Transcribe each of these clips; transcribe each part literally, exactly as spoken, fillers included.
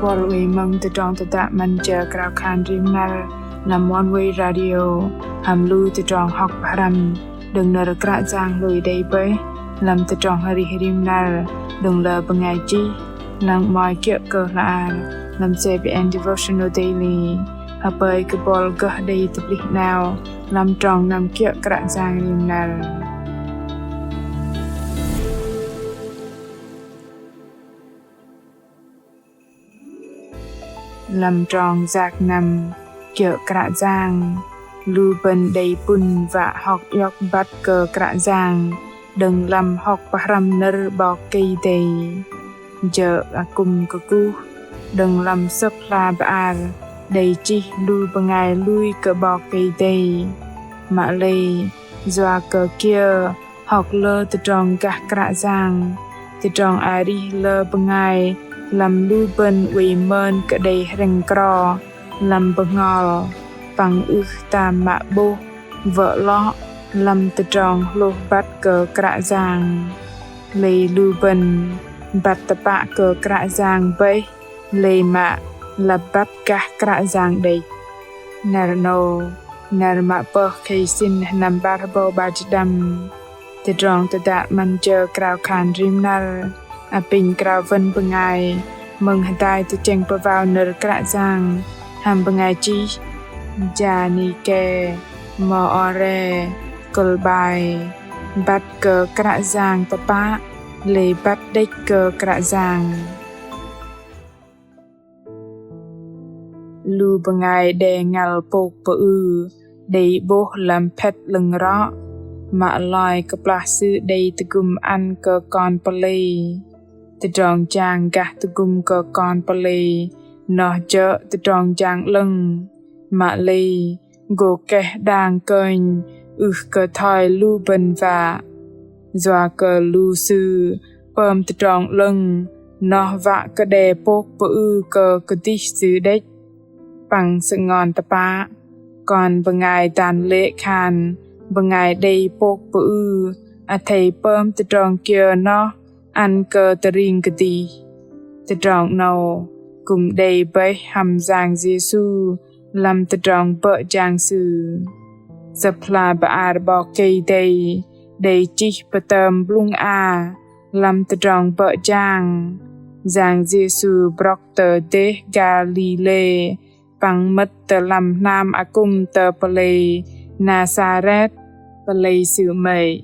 Pôl wei mơ̆ng tơdrong tơdă 'Măn jơ krao khan rim năr lăm Oneway Radio hăm lu tơdrong hŏk pơhrăm đơ̆ng nơ̆r Kră Yang lui đei bơih lăm tơdrong arih rim năr đơ̆ng lơ bơngai chih, lăng mă kiơ̆ kơ hla ar lăm CBN Devotional Daily. Hơpơi kơ buăl gơh đei tơplih 'nao lăm trong năm kiơ̆ Kră Yang rim năr. Lăm trong yak năm kiơ̆ Kră Yang, lu bơ̆n đei pŭn wă hŏk iŏk băt kơ Kră Yang đơ̆ng lăm hŏk pơhrăm nơ̆r 'Bok Kei-Dei. Jơ̆ akŭm kơkuh đơ̆ng lăm Sơ̆p hla bơar đei chih lu bơngai lui kơ 'Bok Kei-Dei. Mă lei, yua kơ kiơ hŏk lơ tơdrong gah Kră Yang, tơdrong arih lơ bơngai lăm lu bơ̆n wei mơn kơ đei hrĕng kro lăm bơhngol, păng ưh tam mă 'bôh wơ̆ 'lŏ lăm tơdrong hlôh băt kơ Kră Yang. Lei lu bơ̆n băt tơpă kơ Kră Yang bơih, lei mă lăp băt gah Kră Yang đĕch. Năr 'nâu, năr mă pơh khei sĭn hơnăm 'bar hơbâu 'bar jĭt đăm. Tơdrong tơdă 'Măn jơ krao khan rim năr apinh krao wơ̆n bơngai mơ̆ng hơdai tơchĕng pơwao nơ̆r Kră Yang hăm bơngai chih Janike Moore, kơ̆l bai Băt kơ Kră Yang tơpă, lei băt đĕch kơ Kră Yang. Lu bơngai đe ngăl pôk pơư đei 'bôh lăm phĕt 'lơ̆ng rŏ, mă loi kơplah sư đei tơgŭm ăn kơ kon pơlei. Tơdrong jang gah tơgŭm kơ kon pơlei noh jơ̆ tơdrong jang 'lơ̆ng. Mă lei, gô keh đang kơnh ưh kơ thoi lu bơ̆n wă. Yua kơ lu sư pơm tơdrong 'lơ̆ng noh wă kơ đe pôk pơư kơ kơdih sư đĕch. Păng sơngon tơpă, kon bơngai dan lê̆ khan bơngai đei pôk pơư athei pơm tơdrong kiơ noh ăn kơ tơring kơdih. Tơdrong 'nâu kư̆m đei bơih hăm Yang Yêsu lăm tơdrong bơ̆ jang Sư. Sơ̆p hla bơar 'Bok Kei-Dei đei chih pơtơm blŭng a lăm tơdrong bơ̆ jang. Yang Yêsu brŏk tơ dêh Galilê păng mơ̆t tơ lăm hnam akŭm tơ pơlei Nasaret, pơlei Sư 'mơ̆i.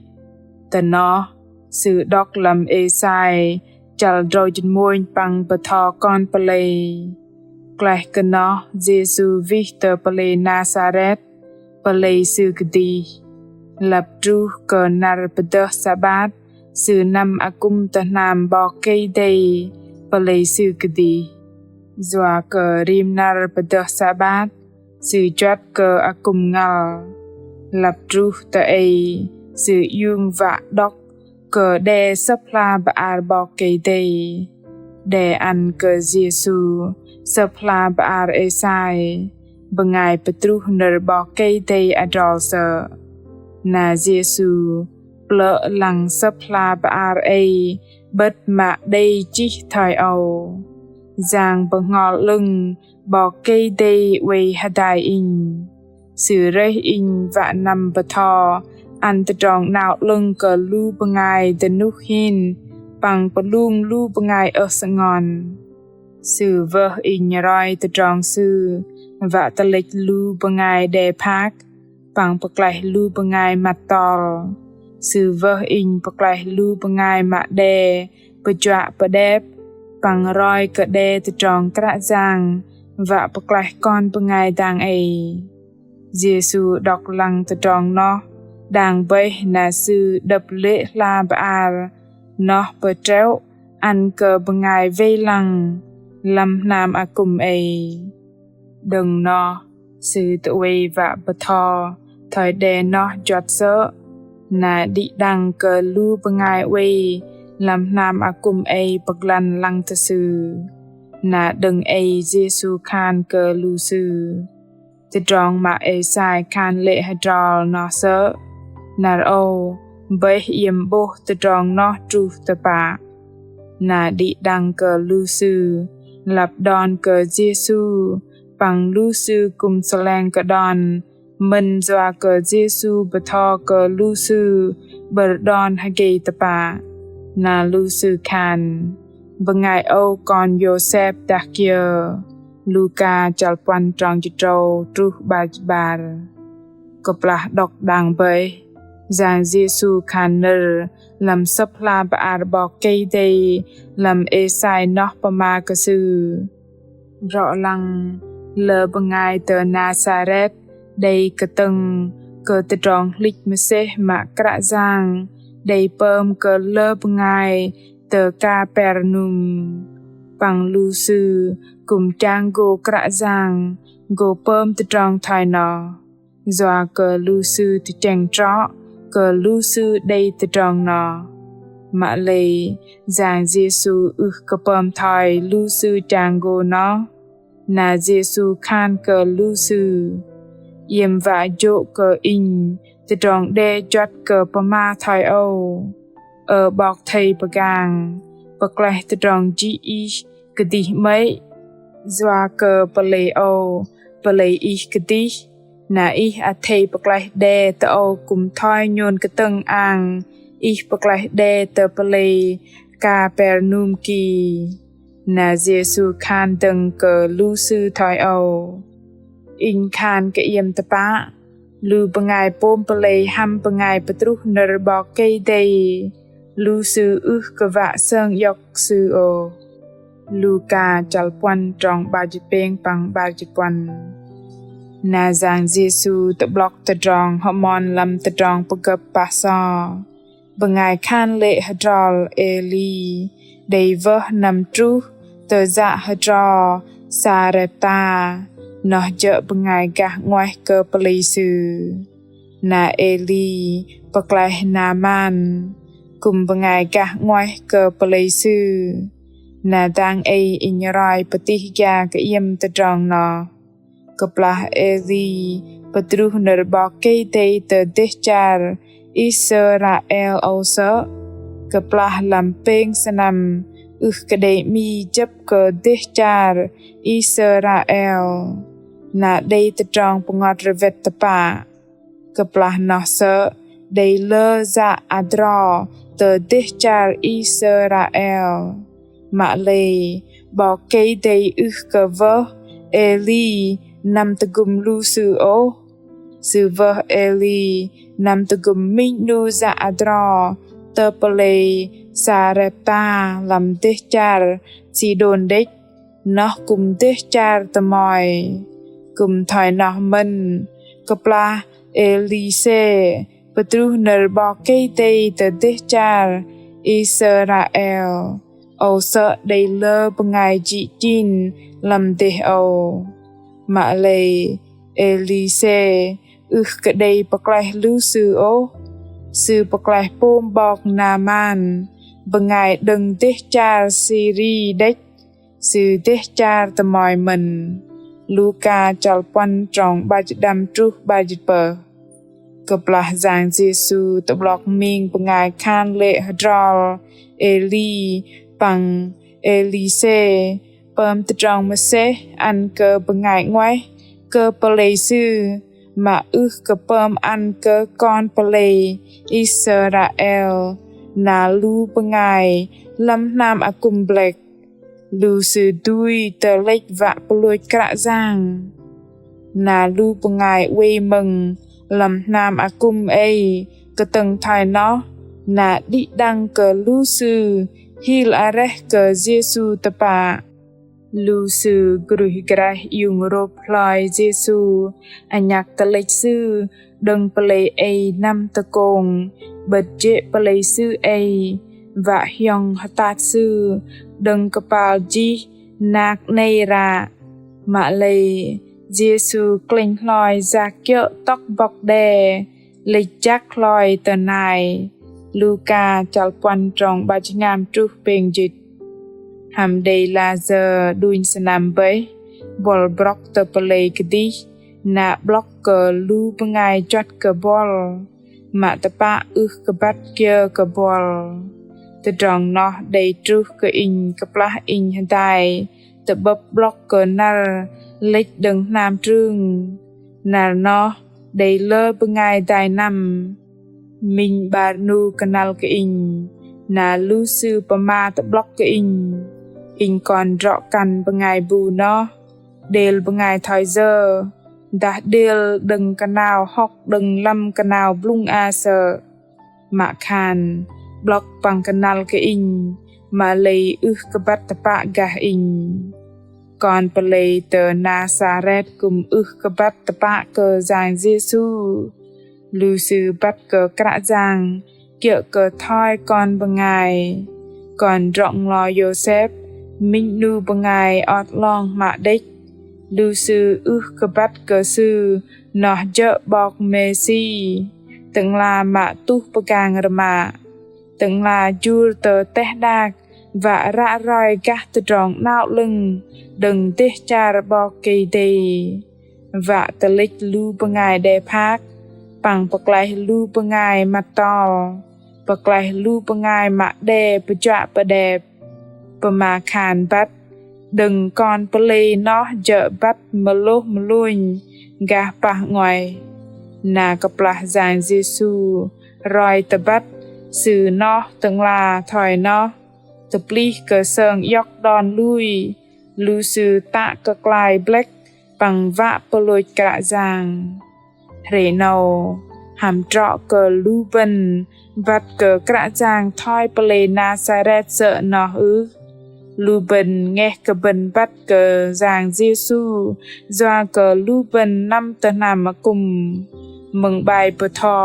Tơ noh, Sư đŏk lăm Êsai chăl drâu jĭt mônh păng bơtho kon pơlei. Klaih kơ noh Yêsu wih tơ pơlei Nasaret, pơlei Sư kơdih. Lăp truh kơ năr pơdơh Sabat, Sư năm akŭm tơ hnam 'Bok Kei-Dei, pơlei Sư kơdih. Yua kơ rim năr pơdơh Sabat, Sư juăt kơ akŭm ngăl. Lăp truh tơ ei, Sư iung wă đŏk kơ đe Sơ̆p hla bơar 'Bok Kei-Dei. Đe ăn kơ Yêsu Sơ̆p hla bơar Êsai, bơngai pơtruh nơ̆r 'Bok Kei-Dei adrol sơ̆. Na Yêsu plơ̆ lăng Sơ̆p hla bơar ei 'bơ̆t mă đei chih thoi âu: Yang Bơhngol 'Lơ̆ng 'Bok Kei-Dei oei hơdai Inh. Sư rơih Inh wă năm bơtho ăn tơdrong 'nao 'lơ̆ng kơ lu bơngai dơnuh hin păng pơlung lu bơngai ơh sơngon. Sư wơh Inh roi tơdrong Sư wă tơlĕch lu bơngai đe phak păng pơklaih lu bơngai măt tol. Sư wơh Inh pơklaih lu bơngai mă đe pơjuă pơđep păng roi kơ đe tơdrong Kră Yang wă pơklaih kon bơngai dang ei. Yêsu đŏk lăng tơdrong noh đang bơih na Sư đơ̆p lê̆ hla bơar noh pơtreo ăn kơ bơngai wei lăng lăm hnam akŭm ei. Đơ̆ng noh, Sư tơwei wă bơtho thoi đe noh juăt sơ̆, na đĭ đăng kơ lu bơngai oei lăm hnam akŭm ei pơglan lăng tơ Sư. Na đơ̆ng ei Yêsu khan kơ lu sư: Tơdrong mă Êsai khan lê̆ hơdrol noh sơ̆, năr âu bơih iĕm 'bôh tơdrong noh truh tơpă. Na đĭ đăng kơ lu sư lăp đon kơ Yêsu, păng lu sư kư̆m sơleng kơ đon mơ̆n yua kơ Yêsu bơtho kơ lu sư 'bơ̆r đon hơgei tơpă. Na lu sư khan: Bơngai âu kon Yôsep dah kiơ? Luka chăl puăn trong jĭt tơdrâu truh 'bar jĭt 'bar. Kơplah đŏk đang bơih, Yang Yêsu khan nơ̆r lăm Sơ̆p hla bơar 'Bok Kei-Dei lăm Êsai noh pơma kơ sư: Rŏ lăng, lơ bơngai tơ Nasaret đei kơtơ̆ng kơ tơdrong hlĭch mơsêh mă Kră Yang, đei pơm kơ lơ bơngai tơ Kapernum. Păng lu sư kư̆m chang gô Kră Yang gô pơm tơdrong thoi noh, yua kơ lu sư tơchĕng trŏ kơ lu sư đei tơdrong noh. Mă lei Yang Yêsu ưh kơ pơm thoi lu sư chang gô noh. Na Yêsu khan kơ lu sư: Iĕm wă jô̆ kơ Inh tơdrong đe juăt kơ pơma thoi âu: Ơ 'bok thây pơgang, pơklaih tơdrong jĭ ih kơdih 'mơ̆i. Yua kơ pơlei âu pơlei ih kơdih, na ih athei pơklaih đe tơ âu kư̆m thoi nhôn kơtơ̆ng ang ih pơklaih đe tơ pơlei Kapernum ki. Na Yêsu khan dơ̆ng kơ lu sư thoi âu: Inh khan kơ iĕm tơpă, lu bơngai pôm pơlei hăm bơngai pơtruh nơ̆r 'Bok Kei-Dei, lu sư ưh kơ wă sơng iŏk sư ôh. Luka chăl puăn trong 'bar jĭt pêng păng 'bar jĭt puăn. Na Yang Yêsu tơ'blŏk tơdrong hơmon lăm tơdrong pơgơ̆p pah so. Bơngai khan lê̆ hơdrol Êli đei wơh năm truh tơ yă hơdro Sarepta, noh jơ̆ bơngai gah 'nguaih kơ pơlei sư. Na Êli pơklaih Naman, kư̆m bơngai gah 'nguaih kơ pơlei sư. Na dang ei inh roi pơtih gia kơ iĕm tơdrong noh. Kơplah Êli pơtruh nơ̆r 'Bok Kei-Dei tơ dêh char Israel âu sơ̆, kơplah lăm pêng sơnăm ưh kơ đei 'mi jơ̆p kơ dêh char Israel, na đei tơdrong pơngot rơwĕt tơpă. Kơplah noh sơ̆ đei lơ yă adro tơ dêh char Israel. Mă lei 'Bok Kei-Dei ưh kơ wơh Êli năm tơgŭm lu sư ôh. Sư wơh Êli năm tơgŭm minh 'nu yă adro tơ pơlei Sarepta lăm dêh char Sidôn đĕch, noh kư̆m dêh char tơmoi. Kư̆m thoi noh mơ̆n, kơplah Êlisê pơtruh nơ̆r 'Bok Kei-Dei tơ dêh char Israel âu sơ̆ đei lơ bơngai jĭ chin lăm dêh âu. Mă lei Êlisê ưh kơ đei pơklaih lu sư ôh. Sư pơklaih pôm 'bok Naman, bơngai đơ̆ng dêh char Siri đĕch, sư dêh char tơmoi mơ̆n. Luka chăl puăn trong 'bar jĭt đăm truh 'bar jĭt pơh. Kơplah Yang Yêsu tơ'blŏk ming bơngai khan lê̆ hơdrol Êli păng Êlisê pơm tơdrong mơsêh ăn kơ bơngai 'nguaih kơ pơlei sư, mă ưh kơ pơm ăn kơ kon pơlei Israel, na lu bơngai lăm hnam akŭm blĕk. Lu sư dui tơlĕch wă pơlôch Kră Yang. Na lu bơngai oei mơ̆ng lăm hnam akŭm ei kơtơ̆ng thoi noh, na đĭ đăng kơ lu sư hil areh kơ Yêsu tơpă. Lu sư gruih graih iung rôp hloi Yêsu, anhăk tơlĕch Sư đơ̆ng pơlei ei năm tơkông, 'bơ̆t jê̆ pơlei Sư ei, wă hiong hơtat Sư đơ̆ng kơpal jih năk 'nây ră. Mă lei Yêsu klĕnh hloi yak kiơ̆ tŏk bŏk đe, lĕch jăk hloi tơ nai. Luka chăl puăn trong 'bar jĭt tơhngam truh pêng jĭt. Hăm đei lah sơ̆ đunh sơnăm bơih, buăl brŏk tơ pơlei kơdih, na 'blŏk kơ lu bơngai juăt kơ buăl, mă tơpă ưh kơ băt kiơ kơ buăl. Tơdrong noh đei truh kơ inh kơplah inh hơdai tơ'bơ̆p 'blŏk kơ năr lĕch đơ̆ng hnam trưng. Năr noh đei lơ bơngai dai năm. Minh 'bar 'nu kơnăl kơ inh, na lu sư pơma tơ'blŏk kơ inh. Inh kon drŏ kăn bơngai bu noh đêl bơngai thoi yơ, dah đêl đơ̆ng kơnao hŏk đơ̆ng lăm kơnao blŭng a sơ̆. Mă khan 'blŏk păng kơnăl kơ inh, mă lei ưh kơ băt tơpă gah inh. Kon pơlei tơ Nasaret kư̆m ưh kơ băt tơpă kơ Yang Yêsu. Lu sư băt kơ Kră Yang kiơ̆ kơ thoi kon bơngai. Kon drŏ nglo Yôsep, minh 'nu bơngai ot 'long hmă đĕch. Lu sư ưh kơ băt kơ sư noh jơ̆ 'Bok Mêsi, Tơ'ngla mă tuh pơgang rơmă, Tơ'ngla jur tơ teh đak, wă ră roi gah tơdrong 'nao 'lơ̆ng đơ̆ng dêh char 'Bok Kei-Dei. Wă tơlĕch lu bơngai đe phak, păng pơklaih lu bơngai măt tol, pơklaih lu bơngai mă đe pơjuă pơđep. Pơma khan băt đơ̆ng kon pơlei noh jơ̆ băt mơlôh mơlônh gah pah 'nguaih. Na kơplah Yang Yêsu roi tơbăt, Sư noh Tơ'ngla thoi noh, tơplih kơ sơng iŏk đon lui, lu sư tă kơklai blĕk păng wă pơlôch Kră Yang. Hrei 'nâu, hăm trŏ kơ lu bơ̆n băt kơ Kră Yang thoi pơlei Nasaret sơ̆ noh ưh? Lu bơ̆n ngeh kơ bơ̆n băt kơ Yang Yêsu yua kơ lu bơ̆n năm tơ hnam akŭm. Mơ̆ng 'bai bơtho,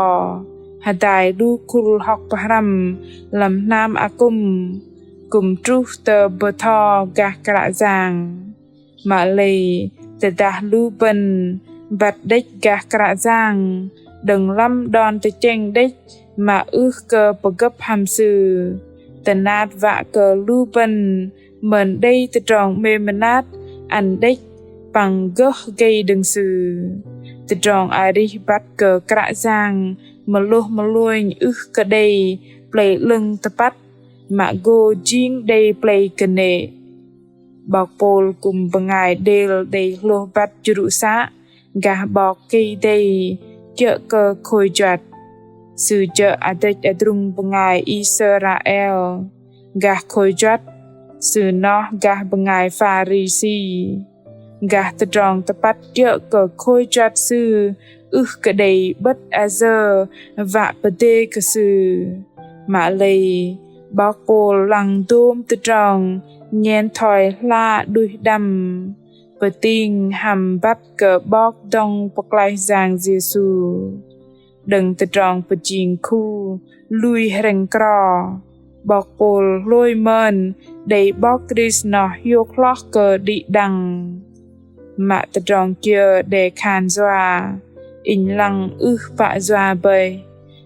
hơdai lu khul hŏk pơhrăm lăm hnam akŭm kư̆m truh tơ bơtho gah Kră Yang. Mă lei tơdah lu bơ̆n băt đĕch gah Kră Yang đơ̆ng lăm đon tơchĕng đĕch mă ưh kơ pơgơ̆p hăm Sư, tơnat wă kơ lu bơ̆n mơn đei tơdrong 'mêm mơnat ăn đĕch păng gơh gei đơ̆ng Sư. Tơdrong arih băt kơ Kră Yang mơlôh mơlônh ưh kơ đei plei 'lơ̆ng tơpăt, mă gô jing đei plei kơnê̆. 'Bok Pôl kư̆m bơngai đêl đei hlôh băt jrŭ să gah 'Bok Kei-Dei kiơ̆ kơ khôi juăt. Sư jơ̆ adrĕch adrung bơngai Israel gah khôi juăt, sư noh gah bơngai Pharisi. Gah tơdrong tơpăt kiơ̆ kơ khôi juăt sư ưh kơ đei 'bơ̆t ayơ wă pơdê kơ sư. Mă lei 'Bok Pôl lăng dôm tơdrong nhen thoi hla đuih đăm, pơting hăm băt kơ 'Bok dŏng pơklaih Yang Yêsu. Đơ̆ng tơdrong pơjing khu lui hrĕng kro, 'Bok Pôl hlôi mơn đei 'Bok Krist noh hiôk hloh kơ đĭ đăng. Mă tơdrong kiơ đe khan yua, inh lăng ưh pă yua bơih,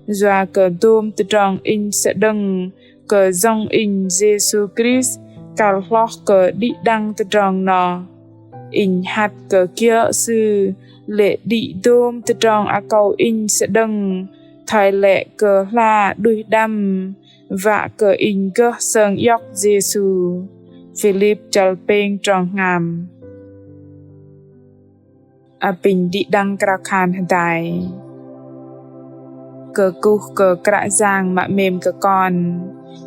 yua kơ dôm tơdrong inh sơđơ̆ng kơ Yang inh Yêsu Krist kăl hloh kơ đĭ đăng tơdrong noh. Inh hăt kơ kiơ̆ Sư lê̆ đĭ dôm tơdrong akâu inh sơđơ̆ng thoi lĕ kơ hla đuih đăm, wă kơ inh gơh sơng iŏk Yêsu. Philip chăl pêng trong hngam. Apinh đĭ đăng krao khan hơdai. Kơkuh kơ Kră Yang mă 'mêm kơ kon.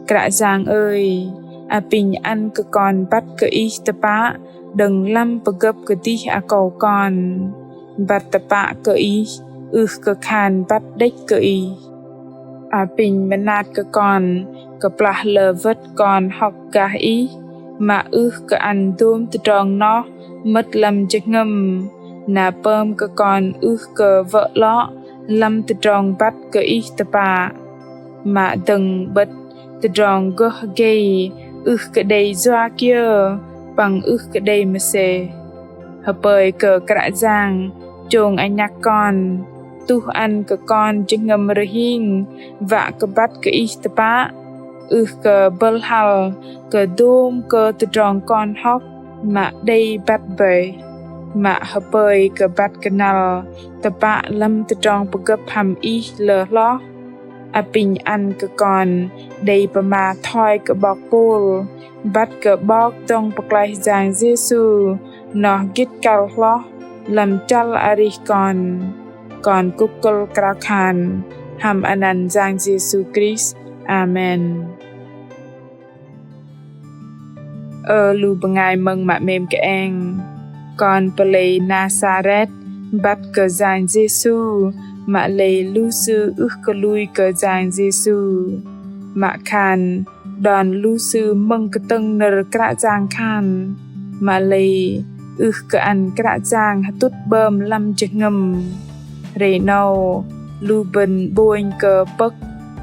Kră Yang ơi, apinh ăn kơ kon băt kơ Ih tơpă đơ̆ng lăm pơgơ̆p kơdih akâu kon. Băt tơpă kơ Ih, ưh kơ khan băt đĕch kơ Ih. Apinh mơnat kơ kon, kơplah lơ wơ̆t kon hŏk gah Ih, mă ưh kơ ăn dôm tơdrong noh mơ̆t lăm jơhngơ̆m, na pơm kơ kon ưh kơ wơ̆ 'lŏ lăm tơdrong băt kơ Ih tơpă. Mă dơ̆ng 'bơ̆t tơdrong gơh gei ưh kơ đei yua kiơ păng ưh kơ đei mơsêh. Hơpơi kơ Kră Yang chông anhăk kon, tuh ăn kơ kon jơhngơ̆m rơhing wă kơ băt kơ Ih tơpă, ưh kơ bơ̆l hăl kơ dôm kơ tơdrong kon hŏk mă đei băt bơih, mă hơpơi kơ băt kơnăl tơpă lăm tơdrong pơgơ̆p hăm Ih lơ hloh. Apinh ăn kơ kon đei pơma thoi kơ 'bok Pôl, băt kơ 'Bok dŏng pơklaih Yang Yêsu noh gĭt kăl hloh lăm chăl arih kon. Kon kŭk kơ̆l krao khan hăm anăn Yang Yêsu Krist. Amen. Ơ lu bơngai mơ̆ng mă 'mêm kơeng, kon pơlei Nasaret băt kơ Yang Yêsu, mă lei lu sư ưh kơ lui kơ Yang Yêsu. Mă khan đon lu sư mơ̆ng kơtơ̆ng nơ̆r Kră Yang khan, mă lei ưh kơ ăn Kră Yang hơtŭt 'bơm lăm jơhngơ̆m. Hrei 'nâu lu bơ̆n 'bônh kơ pơ̆k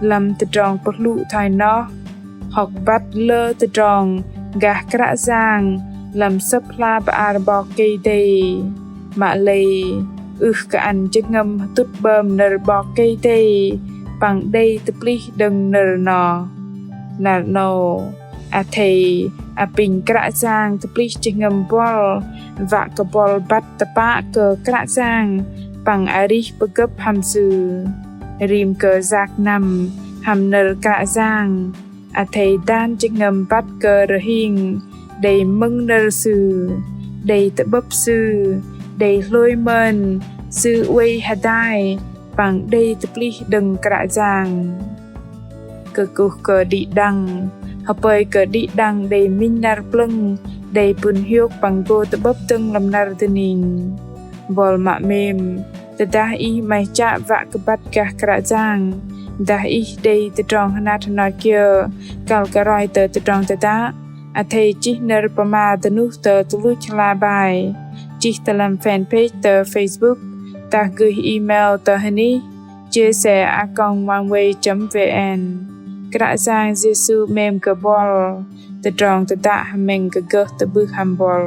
lăm tơdrong pơhlŭ thoi noh, hŏk băt lơ tơdrong gah Kră Yang lăm Sơ̆p hla bơar 'Bok Kei-Dei. Mă lei ưh kơ ăn jơhngơ̆m hơtŭt 'bơm nơ̆r 'Bok Kei-Dei păng đei tơplih đơ̆ng nơ̆r noh. Năr 'nâu athei apinh Kră Yang tơplih jơhngơ̆m buăl, wă kơ buăl băt tơpă kơ Kră Yang păng arih pơgơ̆p hăm Sư. Rim kơ yak năm hăm nơ̆r Kră Yang, athei dan jơhngơ̆m băt kơ rơhing đei mơ̆ng nơ̆r Sư, đei tơ'bơ̆p Sư, đei hlôi mơn Sư oei hơdai păng đei tơplih đơ̆ng Kră Yang. Kơkuh kơ đĭ đăng, hơpơi kơ đĭ đăng đei minh năr plơ̆ng, đei pŭn hiôk păng gô tơ'bơ̆p dơ̆ng lăm năr dơning. Buăl mă 'mêm, tơdah ih 'maih chă wă kơ băt gah Kră Yang, dah ih đei tơdrong hơnat hơnot kiơ kăl kơ roi tơ tơdrong tơdă, athei chih nơ̆r pơma dơnuh tơ tơluch hla bai, chih tơ lăm fanpage tơ Facebook, dah gơih email tơ hơnih jse a còng oneway chấm vn. Kră Yang Yêsu 'mêm kơ buăl. Tơdrong tơdă hơmĕng kơ gơh tơ'bưh hăm buăl.